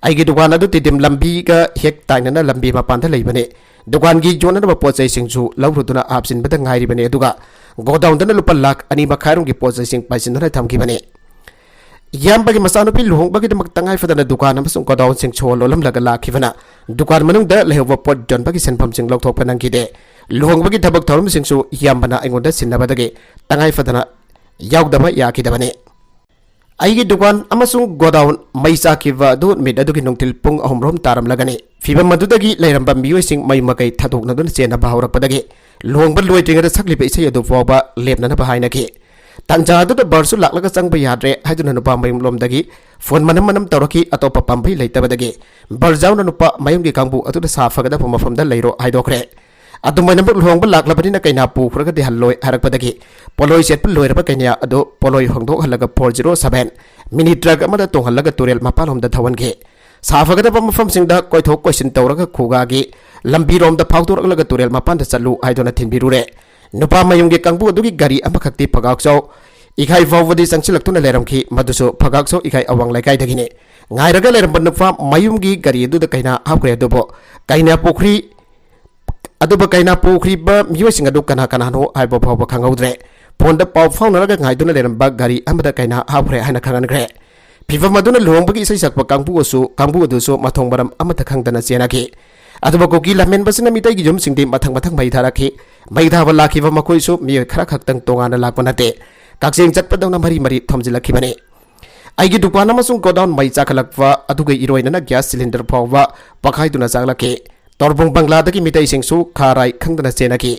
ꯑꯩꯒꯤ ꯗꯨꯀꯥꯟ ꯑꯗꯨ ꯇꯤꯗꯤꯝ ꯂꯝꯕꯤꯒ ꯍꯦꯛ ꯇꯥꯏꯅꯅ ꯂꯝꯕꯤ ꯃꯄꯥꯟꯗ ꯂꯩꯕꯅꯤ꯫ ꯗꯨꯀꯥꯟꯒꯤ ꯌꯣꯟꯅꯅꯕ ꯄꯣꯠ ꯆꯩꯁꯤꯡꯁꯨ ꯂꯧꯔꯨꯗꯨꯅ ꯍꯥꯞꯆꯤꯟꯕꯗ ꯉꯥꯏꯔꯤꯕꯅꯤ꯫ ꯑꯗꯨꯒ ꯒꯣꯗꯥꯎꯟꯗꯅ ꯂꯨꯄꯥ ꯂꯥꯈ ꯑꯅꯤ ꯃꯈꯥꯏꯔꯣꯝꯒꯤ ꯄꯣꯠ ꯆꯩꯁꯤꯡ ꯄꯥꯏꯁꯤꯟꯗꯨꯅ ꯊꯝꯈꯤꯕꯅꯤ꯫ ꯏꯌꯥꯝꯕꯒꯤ ꯃꯆꯥꯅꯨꯄꯤ ꯂꯨꯍꯣꯡꯕꯒꯤꯗꯃꯛ ꯇꯉꯥꯏ ꯐꯗꯅ ꯗꯨꯀꯥꯟ ꯑꯃꯁꯨꯡ ꯒꯣꯗꯥꯎꯟꯁꯤꯡ ꯁꯣ ꯂꯣꯜꯂꯝꯂꯒ ꯂꯥꯛꯈꯤꯕꯅ ꯗꯨꯀꯥꯟ ꯃꯅꯨꯡꯗ ꯂꯩꯍꯧꯕ ꯄꯣꯠ ꯌꯣꯟꯕꯒꯤ ꯁꯦꯟꯐꯝꯁꯤꯡ ꯂꯧꯊꯣꯛꯄ ꯅꯪꯈꯤꯗꯦ꯫ ꯂꯨꯍꯣꯡꯕꯒꯤ ꯊꯕꯛ ꯊꯧꯔꯝꯁꯤꯡꯁꯨ ꯏꯌꯥꯝꯕꯅ ꯑꯩꯉꯣꯟꯗ ꯁꯤꯟꯅꯕꯗꯒꯤ ꯇꯉꯥꯏ ꯐꯗꯅ ꯌꯥꯎꯗꯕ ꯌꯥꯈꯤꯗꯕꯅꯤ꯫ ꯑꯩꯒꯤ ꯗꯨꯀꯥꯟ ꯑꯃꯁꯨꯡ ꯒꯣꯗꯥꯎꯟ ꯃꯩ ꯆꯥꯛꯈꯤꯕ ꯑꯗꯨ ꯅꯨꯃꯤꯠ ꯑꯗꯨꯒꯤ ꯅꯨꯡꯊꯤꯜ ꯄꯨꯡ ꯑꯍꯨꯝ ꯔꯣꯝ ꯇꯥꯔꯝꯂꯒꯅꯤ꯫ ꯐꯤꯚꯝ ꯑꯗꯨꯗꯒꯤ ꯂꯩꯔꯝꯕ ꯃꯤꯑꯣꯏꯁꯤꯡ ꯃꯌꯨꯝ ꯃꯀꯩ ꯊꯥꯗꯣꯛꯅꯗꯨꯅ ꯆꯦꯟꯅꯕ ꯍꯧꯔꯛꯄꯗꯒꯤ ꯂꯨꯍꯣꯡꯕ ꯂꯣꯏꯗ꯭ꯔꯤꯉꯩꯗ ꯁꯛꯂꯤꯕ ꯏꯁꯩ ꯑꯗꯨ ꯐꯥꯎꯕ ꯂꯦꯞꯅꯅꯕ ꯍꯥꯏꯅꯈꯤ꯫ ꯇꯥꯟꯖꯥ ꯑꯗꯨꯗ ꯕꯔꯁꯨ ꯂꯥꯛꯂꯒ ꯆꯪꯕ ꯌꯥꯗ꯭ꯔꯦ ꯍꯥꯏꯗꯨꯅ ꯅꯨꯄꯥ ꯃꯌꯨꯝꯂꯣꯝꯗꯒꯤ ꯐꯣꯟ ꯃꯅꯝ ꯃꯅꯝ ꯇꯧꯔꯛꯈꯤ꯫ ꯑꯇꯣꯞꯄ ꯄꯥꯝꯕꯩ ꯂꯩꯇꯕꯗꯒꯤ ꯕꯔ ꯌꯥꯎꯅ ꯅꯨꯄꯥ ꯃꯌꯨꯝꯒꯤ ꯀꯥꯡꯕꯨ ꯑꯗꯨꯗ ꯁꯥ ꯐꯒꯗꯕ ꯃꯐꯝꯗ ꯂꯩꯔꯣ ꯍꯥꯏꯗꯣꯛꯈ꯭ꯔꯦ꯫ ꯑꯗꯨꯃꯥꯏꯅꯃꯛ ꯂꯨꯍꯣꯡꯕ ꯂꯥꯛꯂꯕꯅꯤꯅ ꯀꯩꯅꯥ ꯄꯨꯈ꯭ꯔꯒꯗꯤ ꯍꯜꯂꯣꯏ ꯍꯥꯏꯔꯛꯄꯗꯒꯤ ꯄꯣꯂꯣꯏ ꯁꯦꯠꯄ ꯂꯣꯏꯔꯕ ꯀꯩꯅꯥ ꯑꯗꯨ ꯄꯣꯂꯣꯏ ꯍꯣꯡꯗꯣꯛꯍꯜꯂꯒ ꯐꯣꯔ ꯖꯤꯔꯣ ꯁꯚꯦꯟ ꯃꯤꯅꯤ ꯇ꯭ꯔꯛ ꯑꯃꯗ ꯇꯣꯡꯍꯜꯂꯒ ꯇꯨꯔꯦꯜ ꯃꯄꯥꯟꯂꯣꯝꯗ ꯊꯧꯍꯟꯈꯤ꯫ ꯁꯥ ꯐꯒꯗꯕ ꯃꯐꯝꯁꯤꯡꯗ ꯀꯣꯏꯊꯣꯛ ꯀꯣꯏꯁꯤꯟ ꯇꯧꯔꯒ ꯈꯨꯒꯥꯒꯤ ꯂꯝꯕꯤꯔꯣꯝꯗ ꯐꯥꯎꯗꯣꯔꯛꯂꯒ ꯇꯨꯔꯦꯜ ꯃꯄꯥꯟꯗ ꯆꯠꯂꯨ ꯍꯥꯏꯗꯨꯅ ꯊꯤꯟꯕꯤꯔꯨꯔꯦ꯫ ꯅꯨꯄꯥ ꯃꯌꯨꯝꯒꯤ ꯀꯥꯡꯕꯨ ꯑꯗꯨꯒꯤ ꯒꯥꯔꯤ ꯑꯃꯈꯛꯇꯤ ꯐꯒꯥꯛꯆꯥꯎ ꯏꯈꯥꯏ ꯐꯥꯎꯕꯗꯤ ꯆꯪꯁꯤꯜꯂꯛꯇꯨꯅ ꯂꯩꯔꯝꯈꯤ꯫ ꯃꯗꯨꯁꯨ ꯐꯒꯥꯛꯆꯥꯎ ꯏꯈꯥꯏ ꯑꯋꯥꯡ ꯂꯩꯀꯥꯏꯗꯒꯤꯅꯤ꯫ ꯉꯥꯏꯔꯒ ꯂꯩꯔꯝꯕ ꯅꯨꯄꯥ ꯃꯌꯨꯝꯒꯤ ꯒꯥꯔꯤ ꯑꯗꯨꯗ ꯀꯩꯅꯥ ꯍꯥꯞꯈ꯭ꯔꯦ꯫ ꯑꯗꯨꯕꯨ ꯀꯩꯅꯥ ꯄꯨꯈ꯭ꯔꯤ ꯑꯗꯨꯕꯨ ꯀꯩꯅꯥ ꯄꯨꯈ꯭ꯔꯤꯕ ꯃꯤꯑꯣꯏꯁꯤꯡ ꯑꯗꯨ ꯀꯅꯥ ꯀꯅꯥꯅꯣ ꯍꯥꯏꯕ ꯐꯥꯎꯕ ꯈꯪꯍꯧꯗ꯭ꯔꯦ꯫ ꯐꯣꯟꯗ ꯄꯥꯎ ꯐꯥꯎꯅꯔꯒ ꯉꯥꯏꯗꯨꯅ ꯂꯩꯔꯝꯕ ꯒꯥꯔꯤ ꯑꯃꯗ ꯀꯩꯅꯥ ꯍꯥꯞꯈ꯭ꯔꯦ ꯍꯥꯏꯅ ꯈꯪꯍꯟꯈ꯭ꯔꯦ꯫ ꯐꯤꯕꯝ ꯑꯗꯨꯅ ꯂꯨꯍꯣꯡꯕꯒꯤ ꯏꯁꯩ ꯁꯛꯄ ꯀꯥꯡꯕꯨ ꯑꯁꯨ-, ꯀꯥꯡꯕꯨ ꯑꯗꯨꯁꯨ ꯃꯊꯣꯡ ꯃꯔꯝ ꯑꯃꯠꯇ ꯈꯪꯗꯅ ꯆꯦꯟꯅꯈꯤ꯫ ꯑꯗꯨꯕꯨ ꯀꯨꯀꯤ ꯂꯝꯍꯦꯟꯕꯁꯤꯅ ꯃꯤꯇꯩꯒꯤ ꯌꯨꯝꯁꯤꯡꯗꯤ ꯃꯊꯪ ꯃꯊꯪ ꯃꯩ ꯊꯥꯔꯛꯈꯤ꯫ ꯃꯩ ꯊꯥꯕ ꯂꯥꯛꯈꯤꯕ ꯃꯈꯣꯏꯁꯨ ꯃꯤꯑꯣꯏ ꯈꯔ ꯈꯛꯇꯪ ꯇꯣꯉꯥꯟꯅ ꯂꯥꯛꯄ ꯅꯠꯇꯦ꯫ ꯀꯛꯆꯦꯡ ꯆꯠꯄꯗꯧꯅ ꯃꯔꯤ ꯃꯔꯤ ꯊꯣꯝꯖꯤꯜꯂꯛꯈꯤꯕꯅꯤ꯫ ꯑꯩꯒꯤ ꯗꯨꯀꯥꯟ ꯑꯃꯁꯨꯡ ꯒꯣꯗꯥꯎꯟ ꯃꯩ ꯆꯥꯛꯈꯠꯂꯛꯄ ꯑꯗꯨꯒ ꯏꯔꯣꯏꯅꯅ ꯒ꯭ꯌꯥꯁ ꯁꯤꯂꯤꯟꯗꯔ ꯐꯥꯎꯕ ꯄꯣꯛꯈꯥꯏꯗꯨꯅ ꯆꯥꯛꯂꯛꯈꯤ꯫ ꯇꯣꯔꯕꯨꯡ ꯕꯪꯒ꯭ꯂꯥꯗꯒꯤ ꯃꯤꯇꯩꯁꯤꯡꯁꯨ ꯈꯥ ꯔꯥꯏ ꯈꯪꯗꯅ ꯆꯦꯟꯅꯈꯤ꯫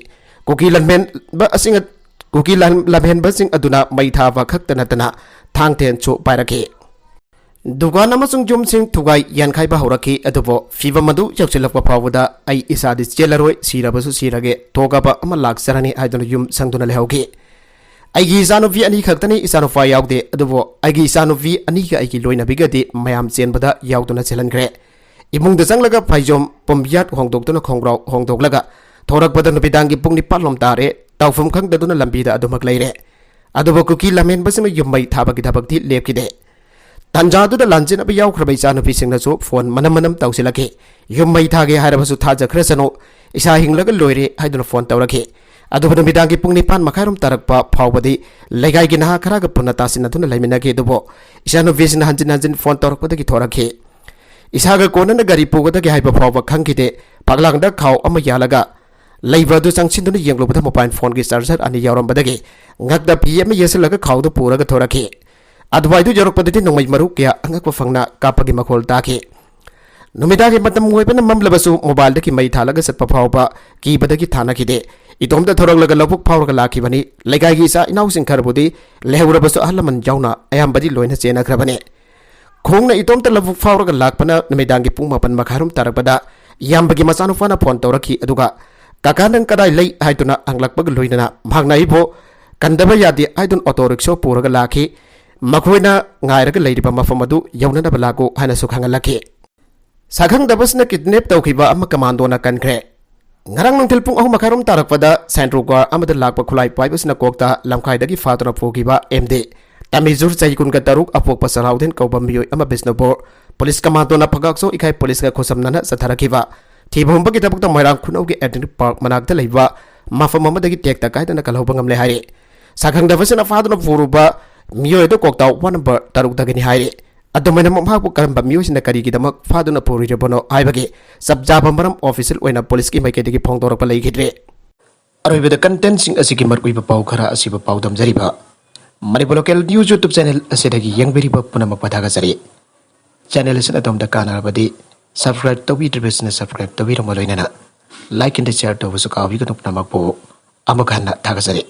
ꯀꯨꯀꯤ ꯂꯝꯍꯦꯟꯕ ꯑꯁꯤꯡ-, ꯀꯨꯀꯤ ꯂꯝ-, ꯂꯝꯍꯦꯟꯕꯁꯤꯡ ꯑꯗꯨꯅ ꯃꯩ ꯊꯥꯕ ꯈꯛꯇ ꯅꯠꯇꯅ ꯊꯥꯡ ꯊꯦꯟꯁꯨ ꯄꯥꯏꯔꯛꯈꯤ꯫ ꯗꯨꯀꯥꯟ ꯑꯃꯁꯨꯡ ꯌꯨꯝꯁꯤꯡ ꯊꯨꯒꯥꯏ ꯌꯥꯟꯈꯥꯏꯕ ꯍꯧꯔꯛꯈꯤ꯫ ꯑꯗꯨꯕꯨ ꯐꯤꯕꯝ ꯑꯗꯨ ꯌꯧꯁꯤꯜꯂꯛꯄ ꯐꯥꯎꯕꯗ ꯑꯩ ꯏꯁꯥꯗꯤ ꯆꯦꯜꯂꯔꯣꯏ, ꯁꯤꯔꯕꯁꯨ ꯁꯤꯔꯒꯦ, ꯊꯣꯛꯑꯕ ꯑꯃ ꯂꯥꯛꯆꯔꯅꯤ ꯍꯥꯏꯗꯨꯅ ꯌꯨꯝ ꯁꯪꯗꯨꯅ ꯂꯩꯍꯧꯈꯤ꯫ ꯑꯩꯒꯤ ꯏꯆꯥꯅꯨꯄꯤ ꯑꯅꯤ ꯈꯛꯇꯅꯤ, ꯏꯆꯥꯅꯨꯄꯥ ꯌꯥꯎꯗꯦ꯫ ꯑꯗꯨꯕꯨ ꯑꯩꯒꯤ ꯏꯆꯥꯅꯨꯄꯤ ꯑꯅꯤꯒ ꯑꯩꯒꯤ ꯂꯣꯏꯅꯕꯤꯒꯗꯤ ꯃꯌꯥꯝ ꯆꯦꯟꯕꯗ ꯌꯥꯎꯗꯨꯅ ꯆꯦꯜꯍꯟꯈ꯭ꯔꯦ꯫ ꯏꯃꯨꯡꯗ ꯆꯪꯂꯒ ꯐꯩꯖꯣꯝ ꯄꯨꯝꯌꯥꯠ ꯍꯣꯡꯗꯣꯛꯇꯨꯅ ꯈꯣꯡꯒ꯭ꯔꯥꯎ ꯍꯣꯡꯗꯣꯛꯂꯒ ꯊꯣꯔꯛꯄꯗ ꯅꯨꯃꯤꯗꯥꯡꯒꯤ ꯄꯨꯡ ꯅꯤꯄꯥꯟ ꯂꯣꯝ ꯇꯥꯔꯦ꯫ ꯇꯧꯐꯝ ꯈꯪꯗꯗꯨꯅ ꯂꯝꯕꯤꯗ ꯑꯗꯨꯃꯛ ꯂꯩꯔꯦ꯫ ꯑꯗꯨꯕꯨ ꯀꯨꯀꯤ ꯂꯝꯍꯦꯟꯕꯁꯤꯡꯅ ꯌꯨꯝ ꯃꯩ ꯊꯥꯕꯒꯤ ꯊꯕꯛꯇꯤ ꯂꯦꯞꯈꯤꯗꯦ꯫ ꯇꯥꯟꯖꯥꯗꯨꯗ ꯂꯥꯟꯖꯦꯟꯅꯕ ꯌꯥꯎꯈ꯭ꯔꯕ ꯏꯆꯥꯅꯨꯄꯤꯁꯤꯡꯅꯁꯨ ꯐꯣꯟ ꯃꯅꯝ ꯃꯅꯝ ꯇꯧꯁꯤꯜꯂꯛꯈꯤ꯫ ꯌꯨꯝ ꯃꯩ ꯊꯥꯒꯦ ꯍꯥꯏꯔꯕꯁꯨ ꯊꯥꯖꯈ꯭ꯔꯁꯅꯨ, ꯏꯁꯥ ꯍꯤꯡꯂꯒ ꯂꯣꯏꯔꯦ ꯍꯥꯏꯗꯨꯅ ꯐꯣꯟ ꯇꯧꯔꯛꯈꯤ꯫ ꯑꯗꯨꯕꯨ ꯅꯨꯃꯤꯗꯥꯡꯒꯤ ꯄꯨꯡ ꯅꯤꯄꯥꯟ ꯃꯈꯥꯏꯔꯣꯝ ꯇꯥꯔꯛꯄ ꯐꯥꯎꯕꯗꯤ ꯂꯩꯀꯥꯏꯒꯤ ꯅꯍꯥ ꯈꯔꯒ ꯄꯨꯟꯅ ꯇꯥꯁꯤꯟꯅꯗꯨꯅ ꯂꯩꯃꯤꯟꯅꯈꯤ꯫ ꯑꯗꯨꯕꯨ ꯏꯆꯥꯅꯨꯄꯤꯁꯤꯅ ꯍꯟꯖꯤꯟ ꯍꯟꯖꯤꯟ ꯐꯣꯟ ꯇꯧꯔꯛꯄꯗꯒꯤ ꯊꯣꯔꯛꯈꯤ꯫ ꯏꯁꯥꯒ ꯀꯣꯟꯅꯅ ꯒꯥꯔꯤ ꯄꯨꯒꯗꯒꯦ ꯍꯥꯏꯕ ꯐꯥꯎꯕ ꯈꯪꯈꯤꯗꯦ꯫ ꯐꯛꯂꯥꯡꯗ ꯈꯥꯎ ꯑꯃ ꯌꯥꯜꯂꯒ ꯂꯩꯕ ꯑꯗꯨ ꯆꯪꯁꯤꯟꯗꯨꯅ ꯌꯦꯡꯂꯨꯕꯗ ꯃꯣꯕꯥꯏꯜ ꯐꯣꯟꯒꯤ ꯆꯥꯔꯖꯔ ꯑꯅꯤ ꯌꯥꯎꯔꯝꯕꯗꯒꯤ ꯉꯛꯇ ꯐꯤ ꯑꯃ ꯌꯦꯠꯁꯤꯜꯂꯒ ꯈꯥꯎꯗꯨ ꯄꯨꯔꯒ ꯊꯣꯔꯛꯈꯤ꯫ ꯑꯗꯨꯋꯥꯏꯗꯨ ꯌꯧꯔꯛꯄꯗꯗꯤ ꯅꯣꯡꯃꯩ ꯃꯔꯨ ꯀꯌꯥ ꯑꯉꯛꯄ ꯐꯪꯅ ꯀꯥꯞꯄꯒꯤ ꯃꯈꯣꯜ ꯇꯥꯈꯤ꯫ ꯅꯨꯃꯤꯗꯥꯡꯒꯤ ꯃꯇꯝ ꯑꯣꯏꯕꯅ ꯃꯝꯂꯕꯁꯨ ꯃꯣꯕꯥꯏꯜꯗꯒꯤ ꯃꯩ ꯊꯥꯜꯂꯒ ꯆꯠꯄ ꯐꯥꯎꯕ ꯀꯤꯕꯗꯒꯤ ꯊꯥꯅꯈꯤꯗꯦ꯫ ꯏꯇꯣꯝꯇ ꯊꯧꯔꯛꯂꯒ ꯂꯧꯕꯨꯛ ꯐꯥꯎꯔꯒ ꯂꯥꯛꯈꯤꯕꯅꯤ꯫ ꯂꯩꯀꯥꯏꯒꯤ ꯏꯆꯥ ꯏꯅꯥꯎꯁꯤꯡ ꯈꯔꯕꯨꯗꯤ ꯂꯩꯍꯧꯔꯕꯁꯨ ꯑꯍꯜ ꯂꯃꯟ ꯌꯥꯎꯅ ꯑꯌꯥꯝꯕꯗꯤ ꯂꯣꯏꯅ ꯆꯦꯟꯅꯈ꯭ꯔꯕꯅꯤ꯫ ꯈꯣꯡꯅ ꯏꯇꯣꯝꯇ ꯂꯧꯕꯨꯛ ꯐꯥꯎꯔꯒ ꯂꯥꯛꯄꯅ ꯅꯨꯃꯤꯗꯥꯡꯒꯤ ꯄꯨꯡ ꯃꯥꯄꯟ ꯃꯈꯥꯏꯔꯣꯝ ꯇꯥꯔꯛꯄꯗ ꯏꯌꯥꯝꯕꯒꯤ ꯃꯆꯥꯅꯨꯄꯥꯅ ꯐꯣꯟ ꯇꯧꯔꯛꯈꯤ, ꯑꯗꯨꯒ "ꯀꯀꯥ, ꯅꯪ ꯀꯗꯥꯏ ꯂꯩ?" ꯍꯥꯏꯗꯨꯅ ꯍꯪꯂꯛꯄꯒ ꯂꯣꯏꯅꯅ ꯃꯍꯥꯛꯅ ꯑꯩꯕꯨ "ꯀꯟꯗꯕ ꯌꯥꯗꯦ" ꯍꯥꯏꯗꯨꯅ ꯑꯣꯇꯣ ꯔꯤꯛꯁꯣ ꯄꯨꯔꯒ ꯂꯥꯛꯈꯤ꯫ "ꯃꯈꯣꯏꯅ ꯉꯥꯏꯔꯒ ꯂꯩꯔꯤꯕ ꯃꯐꯝ ꯑꯗꯨ ꯌꯧꯅꯅꯕ ꯂꯥꯛꯎ" ꯍꯥꯏꯅꯁꯨ ꯈꯪꯍꯜꯂꯛꯈꯤ꯫ ꯁꯛꯈꯪꯗꯕꯁꯤꯅ ꯀꯤꯗꯅꯦꯞ ꯇꯧꯈꯤꯕ ꯑꯃ ꯀꯃꯥꯟꯗꯣꯅ ꯀꯟꯈ꯭ꯔꯦ꯫ ꯉꯔꯥꯡ ꯅꯨꯡꯊꯤꯜ ꯄꯨꯡ ꯑꯍꯨꯝ ꯃꯈꯥꯏꯔꯣꯝ ꯇꯥꯔꯛꯄꯗ ꯁꯦꯟꯇ꯭ꯔꯣ ꯒ꯭ꯋꯥꯔ ꯑꯃꯗ ꯂꯥꯛꯄ ꯈꯨꯠꯂꯥꯏ ꯄꯥꯏꯕꯁꯤꯅ ꯀꯣꯛꯇ ꯂꯝꯈꯥꯏꯗꯒꯤ ꯐꯥꯗꯨꯅ ꯄꯨꯈꯤꯕ ꯑꯦꯝ ꯗꯤ ꯇꯥꯃꯤꯖꯨꯔ, ꯆꯍꯤ ꯀꯨꯟꯒ ꯇꯔꯨꯛ, ꯑꯄꯣꯛꯄ ꯆꯂꯥꯎꯗꯤꯟ ꯀꯧꯕ ꯃꯤꯑꯣꯏ ꯑꯃ ꯕꯤꯁꯅꯨꯄꯨꯔ ꯄꯨꯂꯤꯁ ꯀꯃꯥꯟꯗꯣꯅ ꯐꯒꯥꯛꯆꯧ ꯏꯀꯥꯏ ꯄꯨꯂꯤꯁꯀ ꯈꯨꯠꯁꯝꯅꯅ ꯆꯠꯊꯔꯛꯈꯤꯕ꯫ ꯊꯤꯕ ꯍꯨꯝꯕꯒꯤꯗꯃꯛꯇ ꯃꯣꯏꯔꯥꯡ ꯈꯨꯅꯧꯒꯤ ꯑꯦꯊꯅꯤꯛ ꯄꯥꯔꯛ ꯃꯅꯥꯛꯇ ꯂꯩꯕ ꯃꯐꯝ ꯑꯃꯗꯒꯤ ꯇꯦꯛꯇ ꯀꯥꯏꯗꯅ ꯀꯜꯍꯧꯕ ꯉꯝꯂꯦ ꯍꯥꯏꯔꯤ꯫ ꯁꯛꯈꯪꯗꯕꯁꯤꯅ ꯐꯥꯗꯨꯅ ꯄꯨꯔꯨꯕ ꯃꯤꯑꯣꯏ ꯑꯗꯨ ꯀꯣꯛꯇꯥꯎ ꯋꯥꯔꯗ ꯅꯝꯕꯔ ꯇꯔꯨꯛꯇꯒꯤꯅꯤ ꯍꯥꯏꯔꯤ꯫ ꯑꯗꯨꯃꯥꯏꯅꯃꯛ ꯃꯍꯥꯛꯄꯨ ꯀꯔꯝꯕ ꯃꯤꯑꯣꯏꯁꯤꯡꯅ ꯀꯔꯤꯒꯤꯗꯃꯛ ꯐꯥꯗꯨꯅ ꯄꯨꯔꯤꯔꯕꯅꯣ ꯍꯥꯏꯕꯒꯤ ꯆꯞ ꯆꯥꯕ ꯃꯔꯝ ꯑꯣꯐꯤꯁꯤꯌꯦꯜ ꯑꯣꯏꯅ ꯄꯨꯂꯤꯁꯀꯤ ꯃꯥꯏꯀꯩꯗꯒꯤ ꯐꯣꯡꯗꯣꯔꯛꯄ ꯂꯩꯈꯤꯗ꯭ꯔꯦ꯫ ꯑꯔꯣꯏꯕꯗ ꯀꯟꯇꯦꯟꯁꯤꯡ ꯑꯁꯤꯒꯤ ꯃꯔꯨꯑꯣꯏꯕ ꯄꯥꯎ ꯈꯔ ꯑꯁꯤꯕꯨ ꯄꯥꯎꯗꯝꯖꯔꯤꯕ Manipur local news YouTube channel ꯑꯁꯤꯗꯒꯤ ꯌꯦꯡꯕꯤꯔꯤꯕ ꯄꯨꯝꯅꯃꯛꯄꯨ ꯊꯥꯒꯠꯆꯔꯤ꯫ ꯆꯦꯅꯦꯜ ꯑꯁꯤꯅ ꯑꯗꯣꯝꯗ ꯀꯥꯟꯅꯔꯕꯗꯤ ꯁꯕꯁꯀ꯭ꯔꯥꯏꯕ ꯇꯧꯕꯤꯗ꯭ꯔꯤꯕꯁꯤꯡꯅ ꯁꯕꯁꯀ꯭ꯔꯥꯏꯕ ꯇꯧꯕꯤꯔꯝꯕ ꯂꯣꯏꯅꯅ ꯂꯥꯏꯛ ꯑꯦꯟ ꯁꯤꯌꯔ ꯇꯧꯕꯁꯨ ꯀꯥꯎꯕꯤꯒꯅꯨ꯫ ꯄꯨꯝꯅꯃꯛꯄꯨ ꯑꯃꯨꯛ ꯍꯟꯅ ꯊꯥꯒꯠꯆꯔꯤ꯫